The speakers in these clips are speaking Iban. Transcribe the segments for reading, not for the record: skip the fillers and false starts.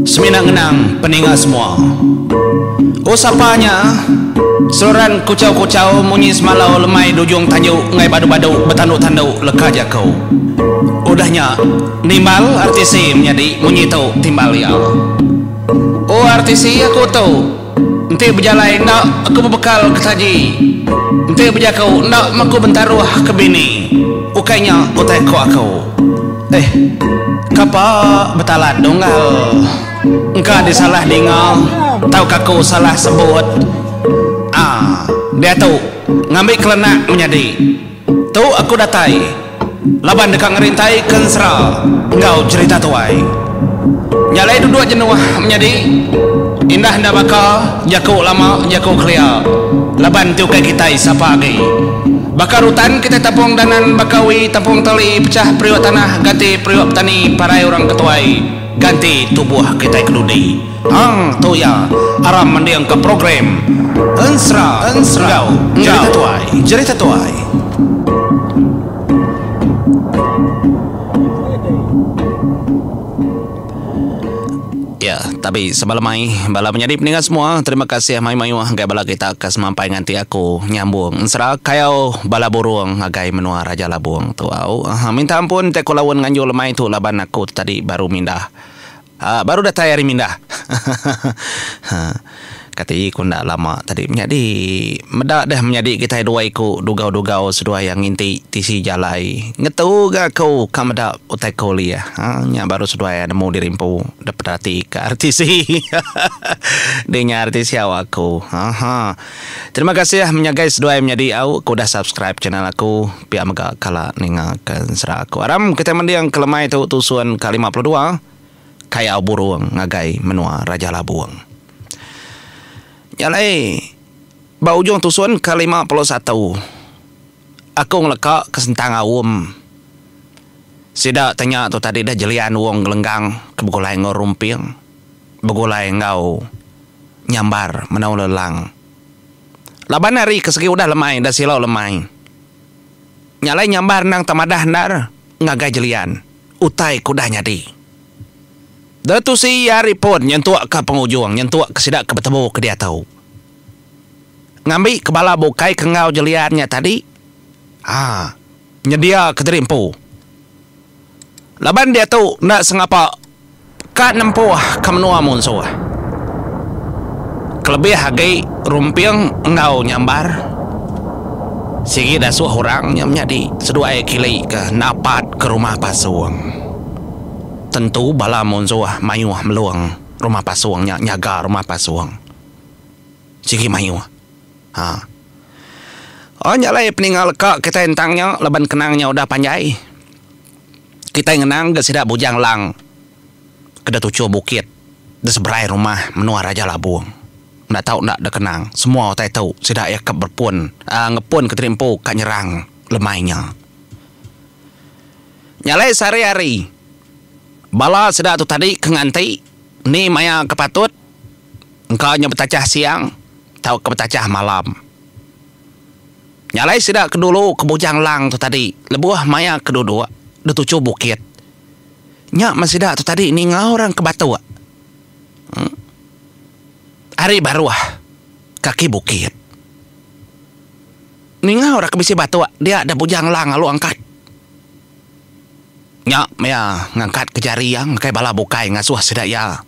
Semina ngenang peninga semua. Oh sapa nya? Seruran kuchau-kuchau munyi semalau lemai dujung tanju enggai badu-badu betandu-tandu leka jaku. Udah nya, nimbal RTC menyadi munyi tu timbal iya. Oh RTC aku tu. Enti bejalai enda aku bebekal ke taji. Enti bejaku enda meh aku bentaruh ke bini. Ukai nya utai ko aku. Eh, kapa betalat dunggal. Engka disalah dinga tauka aku salah sebut. Ah, diatu ngambi kelenak menyadi. Tu aku datai laban deka ngerintai ke ensera enggau cherita tuai. Nya alai duduk jenuh menyadi indah enda baka jaku lama jaku kelia laban ti ukai kitai sapa agi. Baka rutan kitai tapung danan baka wi tapung tali pechah periuk tanah ganti periuk petani parai orang ke tuai ganti tubuh kitai ke dudi. Ang tu iya aram mendingka program Ensera enggau Jerita Tuai. Jerita Tuai. Ya, tabi sebala mai bala menyadi peninga semua. Terima kasih mayuh-mayuh ngagai bala kita ke semampai nganti aku nyambung ensera kayau bala burung ngagai menua Raja Labung tu au. Minta ampun enti aku laun nganjung lemai tu laban aku tadi baru mindah. Haa baru datai ari mindah. Haa kati ku enda lama tadi menyadi meda deh menyadi kitai dua iku dugau-dugau seduai iya nginti tisi jalai ngetu ga aku ka meda utai ke ulih. Haa nya baru seduai iya nemu diri empu dep perati ka RTC. Deh nya RTC awak aku. Haa terima kasih menyagai seduai menyadi au ke udah subscribe channel aku pia mega kala ninga ke ensera aku. Aram kitai mending ke lemai tu tusun ka 52. Kayau burung ngagai menua Raja Labung. Nya alai ba ujung tusun ke 51 aku ngeleka ke sentang aum sida te nya tu tadi deh jelian wong gelenggang ke begulai enggau rumping begulai enggau nyambar menau lelang. Laban hari ke segi udah lemai enda silau lemai. Nya alai nyambar endang temadah endar ngagai jelian. Utai ke udah nyadi. Datu si iya ripot nyentuk ka pengujung nyentuk ke sida ke betemu ke diatu. Ngambi ke bala bukai ke enggau jelian nya tadi aa nyedia ke diri empu. Laban diatu enda sengapa ka nempuh ke menua munsuh. Kelebih agi rumping enggau nyambar sigi dasuh orang nya menyadi seduai kili ke napat ke rumah pasung. Tentu bala munsuh mayuh melung rumah pasung nya nyaga rumah pasung. Sigi mayuh. Ha. Oh nya alai peninga leka kitai entang nya laban kenang nya udah panjai. Kitai ngenang ga sida Bujang Lang ke da tuchur bukit da seberai rumah menua Raja Labung. Enda tau enda da kenang semua utai tu sida iya ke berepun aaa ngepun ke diri empu ka nyerang lemai nya. Nya alai sehari hari bala sida tu tadi ke nganti ni maya ke patut engka nya betachah siang tauka betachah malam. Nya alai sida ke dulu ke Bujang Lang tu tadi lebuh maya ke duduk di tuchu bukit. Nya meh sida tu tadi ninga orang ke batuk ari baruh kaki bukit. Ninga orang ke bisi batuk dia da Bujang Lang lalu angkat. Nya meh iya ngangkat ke jari iya ngagai bala bukai ngasuh sida iya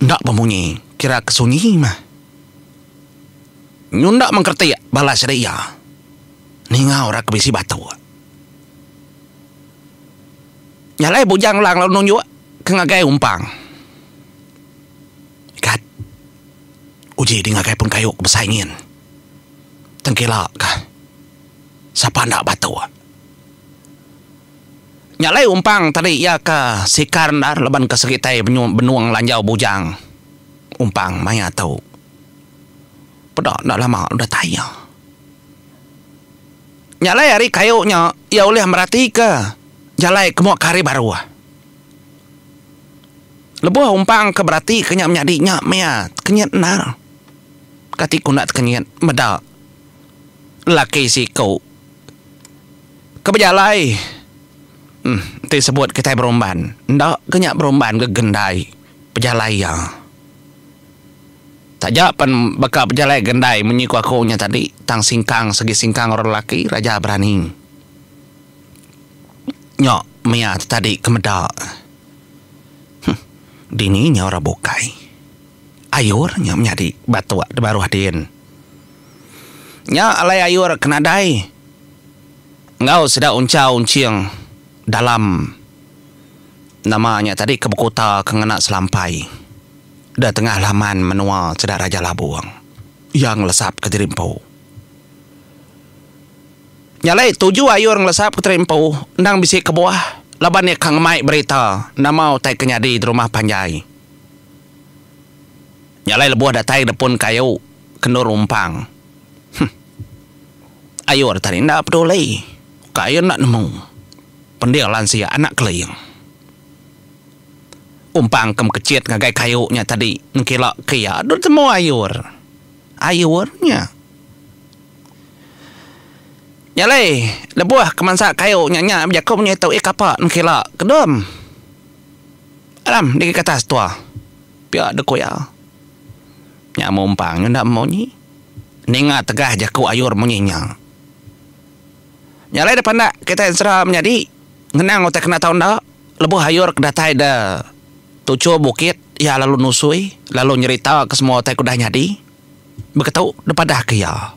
enda bemunyi kira ke sunyi meh. Nyunda mengkeretik bala sida iya ninga orang ke bisi batuk. Nya alai Bujang Lang lalu nunjuk ke ngagai Umpang. Ikat, uji di ngagai pun kayu ke besai nyin. Tengkila ka sapa enda batuk. Nya alai Umpang tadi iya ke sikar endar laban ke segi tai benung lanjau Bujang Umpang maya tu. Peda enda lama udah tai iya. Nya alai ari kayu nya iya ulih meratika jalai ke mua ke hari baruh. Lebuh umpang ke beratika nya menyadi nya meh iya tekenyit endar. Kati ku enda tekenyit meda lelaki siku ke bejalai. Em, enti sebut kitai berumban, enda ke nya berumban gegendai pejalai iya. Taja pen baka pejalai gendai munyi ku aku nya tadi tang singkang segi singkang orang lelaki raja berani. Nya mia tu tadi ke meda. Huh dini nya orang bukai. Ayur nya menyadi batuk da baruh din. Nya alai ayur ke nadai enggau sida uncha unching dalam nama nya tadi ke bekuta ke ngena selampai. Da tengah laman menua sida Raja Labung, iya ngelesapka diri empu. Nya alai tuju Ayur ngelesapka diri empu endang bisi kebuah laban iya ka ngemai berita nama utai ke nyadi di rumah panjai. Nya alai lebuh datai da pun kayu ke endur umpang, huh. Ayur tadi enda peduli, ka iya enda nemu pending lansia anak Keling. Umpang ke mekechit ngagai kayu nya tadi nengkila ke iya dulu temu ayur. Ayur nya. Nya alai lebuh ke mansa kayu nya nya bejaku munyi tu ih kapa nengkila ke dom. Aram digi ke atas tua. Pia dek ku iya. Nya mumpang nya enda munyi. Ninga tegah jaku ayur munyi nya. Nya alai da pandak kitai ensera menyadi ngenang utai kena tau enda. Lebuh Ayur ke datai da tuchur bukit, iya lalu nusui, lalu nyeritaka semua utai ke udah nyadi. Beketu dipadahka iya.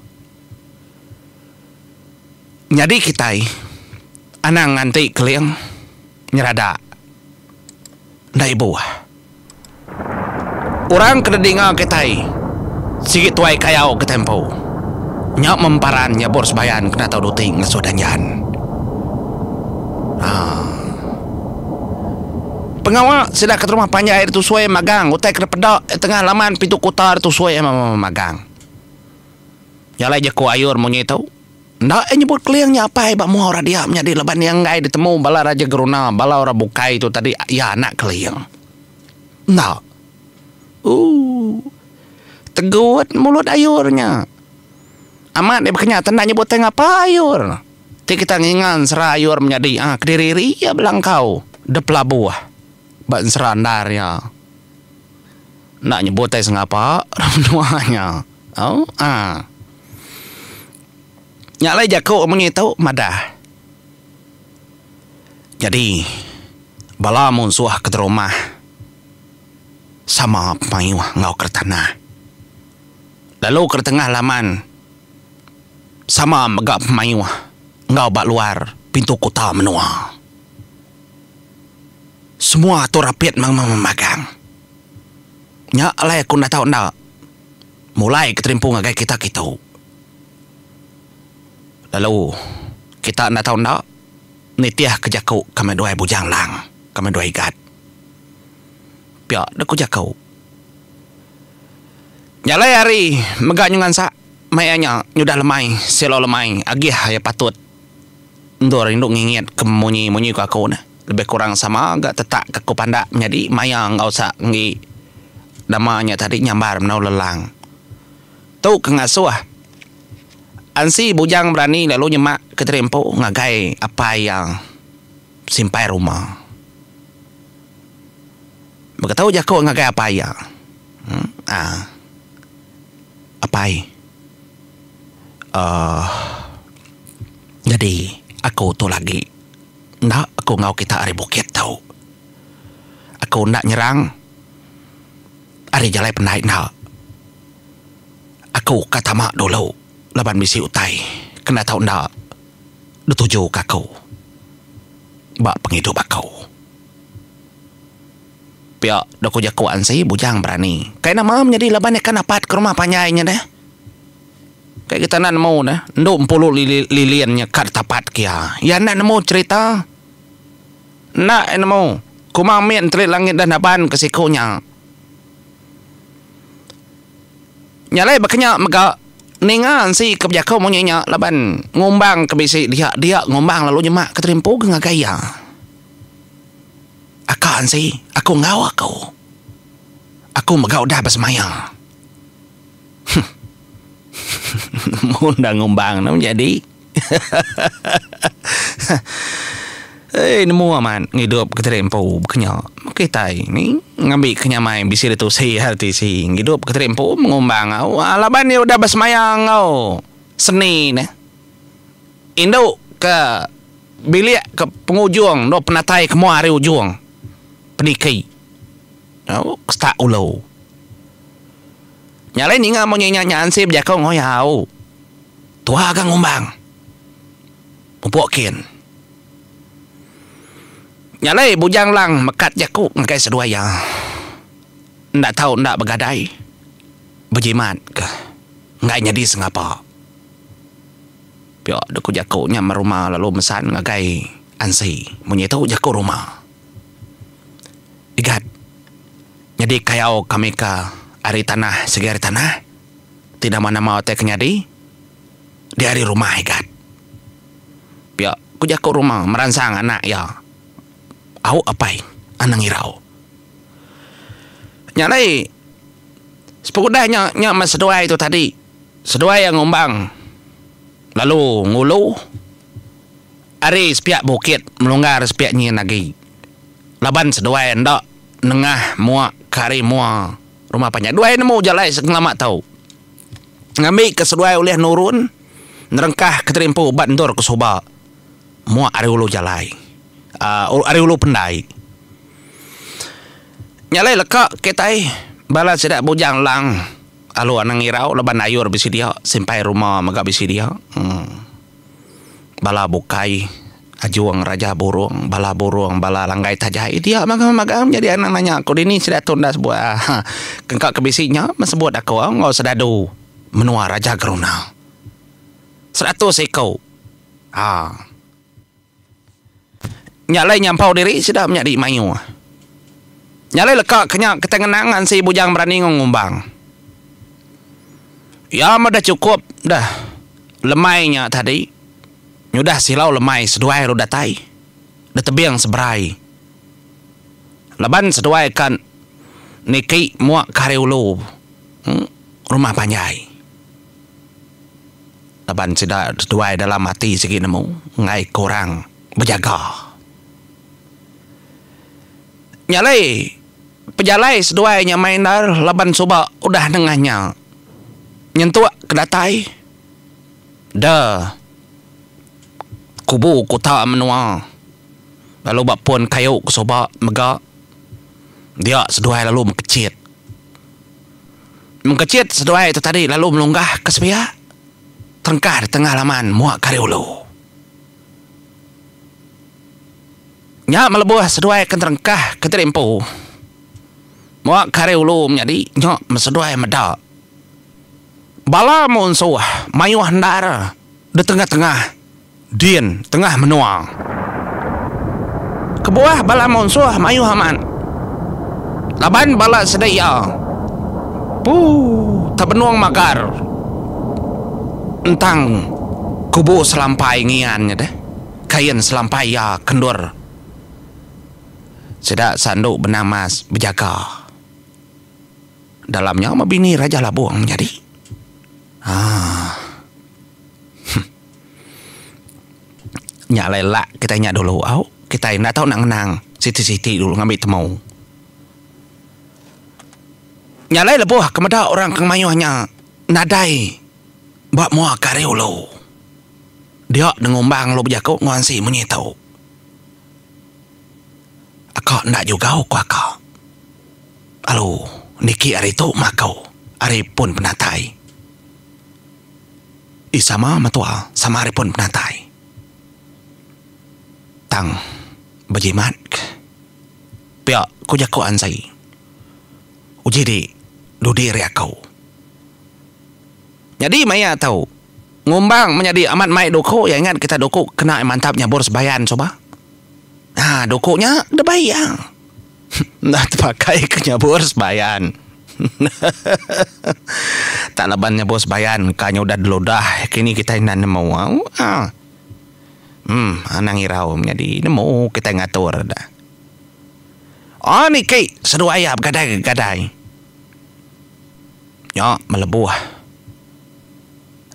Nyadi kitai anang nganti Keling nyeradak enda ibuh. Orang ke didinga kitai sigi tuai kayau kitai empu. Nya memparan nyabur sebayan kena tau duti ngasuh danjan. Haa. Pengawa sida ke rumah panjai ditusui magang utai ke dipeda tengah laman pintu kuta ditusui magang. Nya alai jaku ayur munyi tu. Enda iya nyebut Keling nya apai ba mua orang dia menyadi laban iya enggai ditemu bala Raja Geruna bala orang bukai tu tadi iya anak Keling. Enda. Ooh. Tegut mulut ayur nya. Amat iya baka nya tenda nyebut tai ngapa ayur. Ti kita nginga ensera ayur menyadi ah kediri ri iya belangkau dep pelabuh ba ensera endar iya. Enda nyebut tai sengapa orang menua nya. Au ah. Nya alai jaku munyi tu madah. Nyadi bala munsuh ke terumah sama pemayuh enggau ke tanah. Lalu ke tengah laman sama mega pemayuh enggau ba luar pintu kuta menua. Semua tu rapit memagang. Nya alai aku enda tau enda mulai ke terimpu ngagai kita kitu. Lalu kita enda tau enda nitihka jaku kami duai Bujang Lang, kami duai Igat. Pia deh ku jaku. Nya alai hari mega nyu ngansak maya nya nyudah lemai silo lemai agih iya patut endur indu ngingit ke munyi munyi ku aku neh. Lebih kurang sama ga tetak ke ku pandak menyadi maya enggau sa enggi nama nya tadi nyambar menau lelang. Tu ke ngasuh Ansi Bujang Berani lalu nyemak ke diri empu ngagai apai iya Simpai Ruma. Beketu jaku ngagai apai iya. Aa. Apai. Aaa. Nyadi aku tu lagi enda aku enggau kita ari bukit tu. Aku enda nyerang ari jalai pendai enda. Aku ka tama dulu laban bisi utai kena tau enda dituju ka aku ba pengidup aku. Pia dok ku jaku Ansi Bujang Berani. Kai nama menyadi laban iya ka napat ke rumah panjai nya deh. Kai kita enda nemu deh endu empulu lilin nya ka ditapat ke iya. Iya enda nemu cherita. Enda iya nemu. Kumang mit enteri langit dah naban ke siku nya. Nya alai baka nya mega ninga ensi ke bejaku munyi nya laban ngumbang ke bisi dia dia ngumbang lalu nyema ke terimpu ke ngagai iya. Aka ensi aku enggau aku. Aku mega udah besemaya. Huh. Nemu enda ngumbang ne menjadi. Ei nemu amat ngidup ke tadi empu baka nya. Kitai ni ngambi ke nyamai bisi ditusi RTC ngidup ke tadi empu mengumbang au laban iya udah besemaya enggau seni ne. Indu ke bilik ke pengujung endur penatai ke mua ari ujung peniki au start ulu. Nya alai ninga munyi nya nya ansi bejaku enggau iya au. Tuha ga ngumbang. Mupuk kin. Nya alai Bujang Lang mekat jaku ngagai seduai iya. Enda tau enda begadai, bejimat ke enggai nyadi sengapa. Pia deh ku jaku nya meruma lalu mesan ngagai Ansi munyi tu jaku ruma. Igat, nyadi kayau kami ke ari tanah sigi ari tanah ti nama-nama utai ke nyadi. Di ari rumah igat. Pia ku jaku ruma meransang anak iya. Au apai, anang irau. Nya alai sepengudah nya nya meh seduai tu tadi. Seduai iya ngumbang lalu ngulu ari sepiak bukit melunggar sepiak nyin agi. Laban seduai enda nengah mua ke ari mua rumah panjai. Duai nemu jalai sengelama tu. Ngambika seduai ulih nurun nerengkah ke terimpu ba endur ke suba muak ari ulu jalai uhh ari ulu pendai. Nya alai leka kitai bala sida Bujang Lang alu anang irau laban ayur bisi dia simpai ruma mega bisi dia uhh. Bala bukai Ajung Raja Burung, bala burung, bala langgai tajai dia magang-magang nyadi anang nanya aku dini sida tu enda sebut aaa kengka ke bisi nya meh sebut aku enggau sedadu menua Raja Geruna. 100 iku aaa. Nya alai nyampau diri sida menyadi mayuh. Nya alai leka ke nya kitai ngenang ansi Bujang Berani enggau Ngumbang. Iya meh dah chukup dah lemai nya tadi. Nyudah silau lemai seduai lalu datai di tebing seberai. Laban seduai ka niki muak ke hari ulu rumah panjai. Laban sida seduai dalam ati sigi nemu enggai ke orang bejaga. Nya alai pejalai seduai nya mai endar laban suba udah nengah nya nyentuk ke datai. Da kubu kuta menua lalu ba pun kayu ke suba mega dia seduai lalu mekechit. Mekechit seduai tu tadi lalu melunggah ke sepiak terengkah di tengah laman mua ke ari ulu. Nya melebuh seduai ke terengkah ke diri empu mua ke ari ulu menyadi nya seduai meda. Bala munsuh mayuh endar di tengah-tengah din tengah menua. Kebuah bala munsuh mayuh amat laban bala sida iya puu tebenung magar entang kubu selampai ngian nya deh kain selampai iya ke endur sida sandu benang mas bejaga. Dalam nya meh bini Raja Labung menyadi. Haa. Huh. Nya alai lak kitai nya dulu au. Kitai enda tau nak ngenang siti-siti dulu ngambi temu. Nya alai lebuh ke meda orang ke mayuh nya nadai ba mua ke ari ulu. Dia nengumbang lalu bejaku enggau ansi munyi tu. Aka enda jugau ku aka. Alu niki ari tu makau ari pun penatai. Ih sama metua sama ari pun penatai. Tang bejimat ke pia ku jaku Ansi. Uji di dudi ari aku. Nyadi maya tu ngumbang menyadi amat mai duku iya ingat kita duku kena mantap nyabur sebayan suba. Ha duku nya debai iya. Enda tepakai ke nyabur sebayan. Tak laban nyabur sebayan ka nya udah deludah kini kitai enda nemu au. Em anang irau menyadi nemu kitai ngatur da. Oh niki seduai iya begadai gadai. Nya melebuh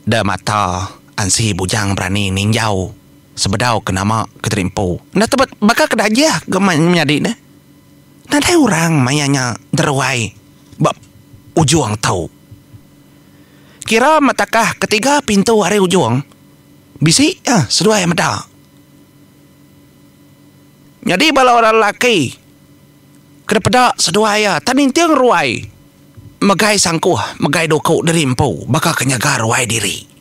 da mata ansi bujang berani ninjau. Sebedau ke nama ke terimpu. Enda tebet baka ke dajih ga menyadi neh. Nadai orang maya nya deruai ba ujung tu. Kira metakah ketiga pintu ari ujung bisi ah seduai meda. Nyadi bala orang lelaki ke dipeda seduai iya tan ninting ruai megai sangkuh megai duku diri empu baka ke nyaga ruai diri.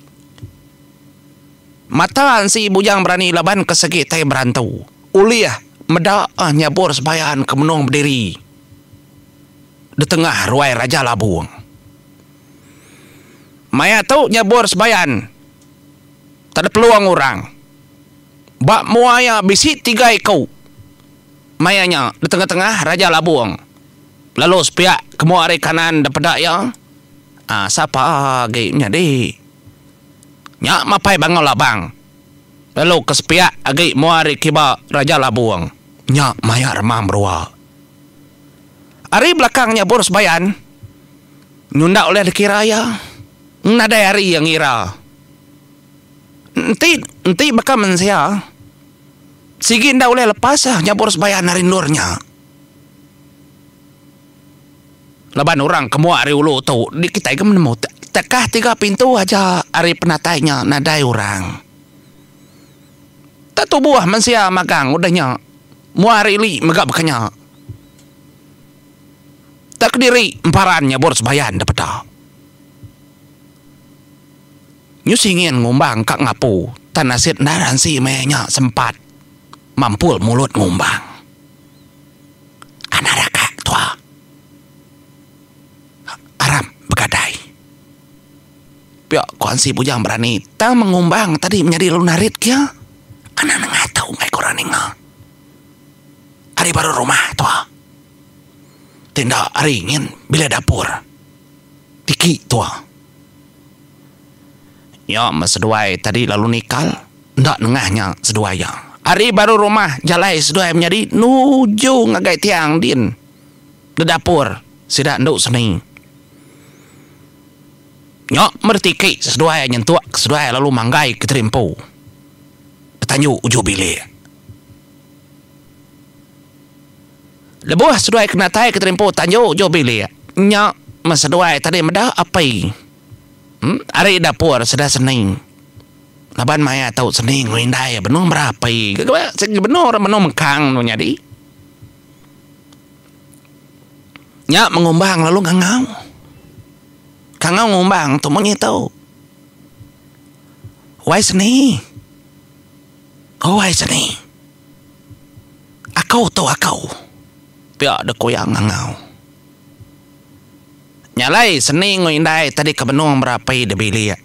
Mata ansi Bujang Berani laban ke segi tai berantu ulih meda nyabur sebayan ke menung bediri ditengah ruai Raja Labung. Maya tu nyabur sebayan tak ada peluang orang. Ba mua iya bisi tiga iku. Maya nya ditengah-tengah Raja Labung lalu sepiak ke mua ari kanan depeda iya sapa agi menyadi. Nya mapai Bangau Labang lalu ke sepiak agi mua ari kiba Raja Labung nya maya remang berua. Ari belakang nya Bur Sebayan nyunda ulih dikira iya nadai ari iya ngira. Enti enti baka mensia sigi enda ulih lepas nya Bur Sebayan ari endur nya. Laban orang ke mua ari ulu tu di kitai ke menemu tekah tiga pintu aja ari penatai nya nadai orang. Tak tubuh mensia magang udah nya mua ari ili mega baka nya. Tak kediri emparan nyabur sebayan da peda. Nyu singin ngumbang ka ngapu tan nasit endar ansi maya nya sempat mampul mulut ngumbang. Anak raka tua. Aram begadai. Pia ku Ansi Bujang Berani tang mengumbang tadi menyadi lalu narit kia. Anak nengah tu enggai ku orang ninga. Ari baru rumah tua. Ti enda ari ngin bilik dapur. Tiki tua. Nya meh seduai tadi lalu nikal enda nengah nya seduai iya. Ari baru rumah jalai seduai menyadi nuju ngagai tiang din dedapur sida endu seni. Nya meh tiki seduai nyentuk seduai lalu manggai ke teri empu betanju uju bilik. Lebuh seduai ke natai ke teri empu tanju uju bilik nya meh seduai tadi meda api. Ari dapur sida seni. Laban maya tu seni enggau indai benung berapi. Sigi benung orang benung mekang tu nyadi. Nya mengumbang lalu ngangau. Kangau ngumbang tu munyi tu. Wai seni. Oh wai seni. Aku tu aku. Pia dek ku iya ngangau. Nya alai seni enggau indai tadi ke benung berapi di bilik.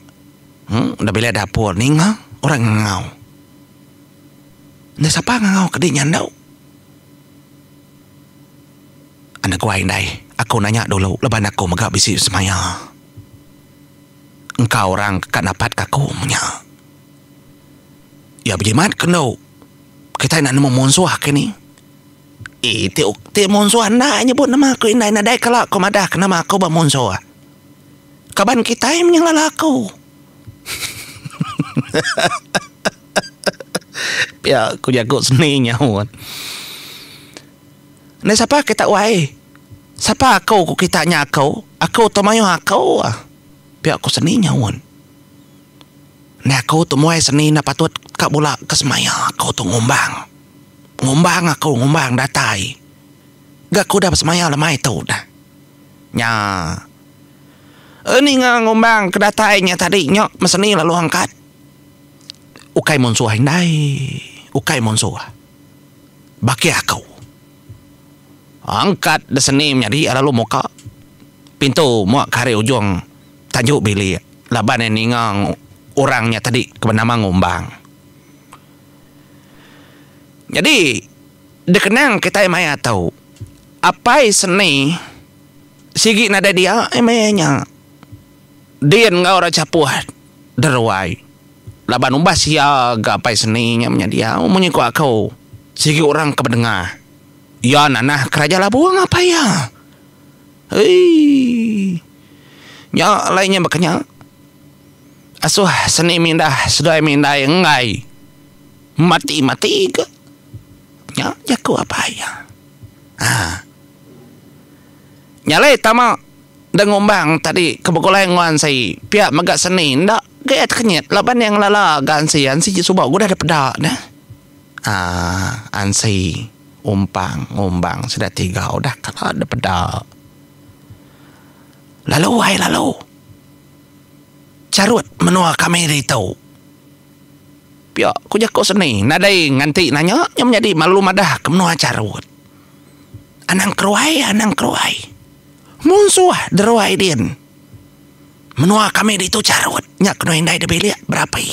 Em da bilik dapur ninga orang ngangau. Enda sapa ngangau ke di nyandu. Anak guai indai aku nanya dulu laban aku mega bisi semaya. Engka orang ke ka napat ke aku menya. Iya bejimat ke endu kitai enda nemu munsuh kini. Ii ti ti munsuh enda nyebut nama aku indai nadai kala ku madah ke nama aku ba munsuh. Kaban kitai meh ngelala aku. Pia ku jaku seni nyaut. Ndai sapa kita wai. Sapa aku ku kita nya aku. Aku tu mayuh aku. Pia ku seni nyaut. Ndai aku tu muai seni enda patut ka bula ke semaya aku tu ngumbang. Ngumbang aku ngumbang datai. Ga aku udah besemaya lemai tu dah. Nya. Ninga ngumbang ke datai nya tadi nya meseni lalu angkat. Ukai munsuh indai. Ukai munsuh. Bakih aku. Angkat deseni menyadi lalu muka pintu mua ke hari ujung tanju bilik laban iya ninga orang nya tadi ke benama Ngumbang. Nyadi dikenang kitai maya tu apai seni sigi nadai dia meh nya din enggau orang chapuh deruai laban umbas iya ga apai seni nya menyadi au munyi ku aku sigi orang ke bedengah iya nanah keraja labung apai iya eii nya alai nya baka nya asuh seni mindah seduai mindai enggai. Mati-mati ga. Nya jaku apai iya. Haa. Nya alai tama da ngumbang tadi ke begulai enggau Ansi pia mega seni enda ga iya tekenyit laban iya ngelala ga Ansi. Ansi suba udah da peda neh. Haa Ansi umpang ngumbang sida tiga udah kala da peda. Lalu ai lalu. Charut menua kami ditu. Pia ku jaku seni nadai nganti nanya nya menyadi malu madah ke menua charut. Anang keruai anang keruai. Munsuh deruai din. Menua kami ditu charut nya kenu indai da bilik berapi.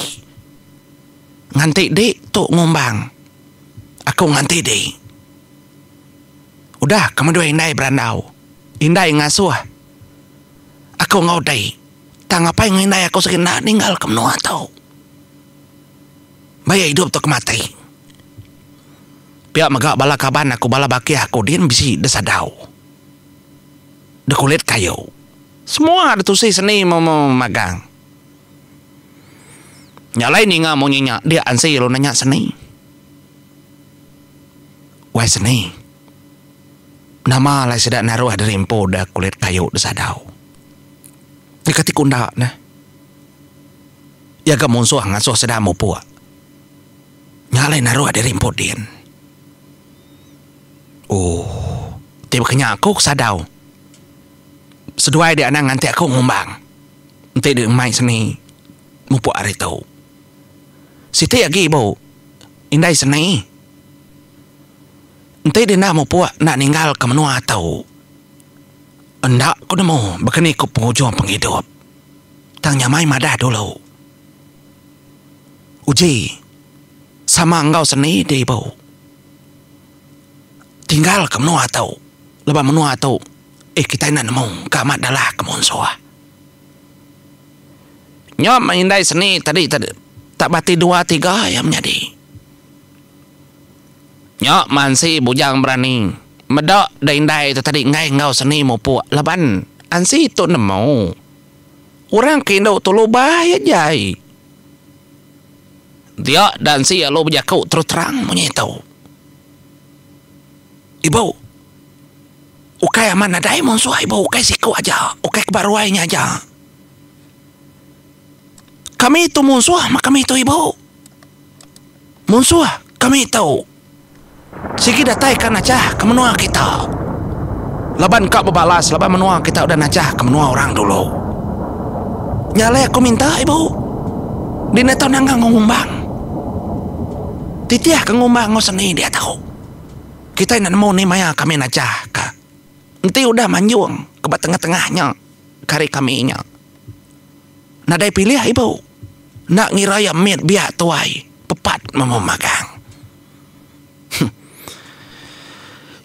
Nganti dik tu ngumbang. Aku nganti dik. Udah ke medui indai berandau. Indai ngasuh aku enggau dik. Tang apai enggau indai aku sigi enda ninggalka menua tu. Ba iya idup tauka mati. Pia mega bala kaban aku bala bakih aku din bisi desadau. Dekulit kayu. Semua ditusi seni memagang. Nya alai ninga munyi nya dia ansi lalu nanya seni. Wai seni. Nama alai sida naruh diri empu da kulit kayu desadau. Nya kati ku enda neh. Iya ga munsuh ngasuh sida mupuk. Nya alai naruh diri empu din. Ooh ti baka nya aku ke sadau. Seduai dia anang nganti aku ngumbang. Enti dek mai seni mupuk ari tu. Siti agi ibu indai seni. Enti dek enda mupuk enda ninggalka menua tu. Enda ku nemu baka ni ku pengujung pengidup. Tang nyamai madah dulu. Uji sama enggau seni di ibu. Tinggal ke menua tu laban menua tu eh kitai enda nemu ka amat dalah ke munsuh. Nya meh indai seni tadi tak bati dua tiga iya menyadi. Nya mansi Bujang Berani meda da indai tu tadi enggai enggau seni mupuk laban ansi tu nemu orang ke indu tu lubah iya jai. Dia da ansi lalu bejaku terus terang munyi tu. Ibu ukai amat nadai munsuh ibu ukai siku aja ukai ke ba ruai nya aja. Kami tu munsuh meh kami tu ibu. Munsuh kami tu sigi datai ka najah ke menua kita laban ka bebalas laban menua kita udah najah ke menua orang dulu. Nya alai aku minta ibu dini tau nangga enggau ngumbang. Titih ke ngumbang enggau seni diatu. Kitai enda nemu ni maya kami najah ka. Enti udah manjung ke ba tengah-tengah nya ke ari kami nya. Nadai pilih ibu. Enda ngira iya mit biak tuai pepat memu magang. Huh.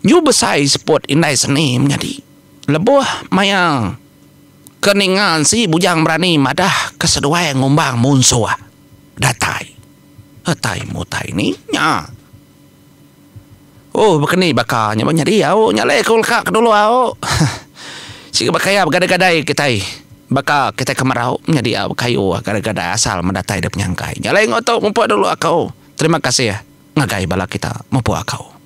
Nyu besai seput indai seni menyadi. Lebuh maya ke ninga ensi Bujang Berani madah ke seduai ngumbang munsuh datai. Utai mutai ni nya. Oh baka ni baka nya menyadi au nya alai aku leka ke dulu au. Sigi baka iya begadai-gadai kitai baka kitai ke merau menyadi au bekayu gadai-gadai asal meh datai da penyangkai. Nya alai enggau tu mupuk dulu aku. Terima kasih ngagai bala kita mupuk aku.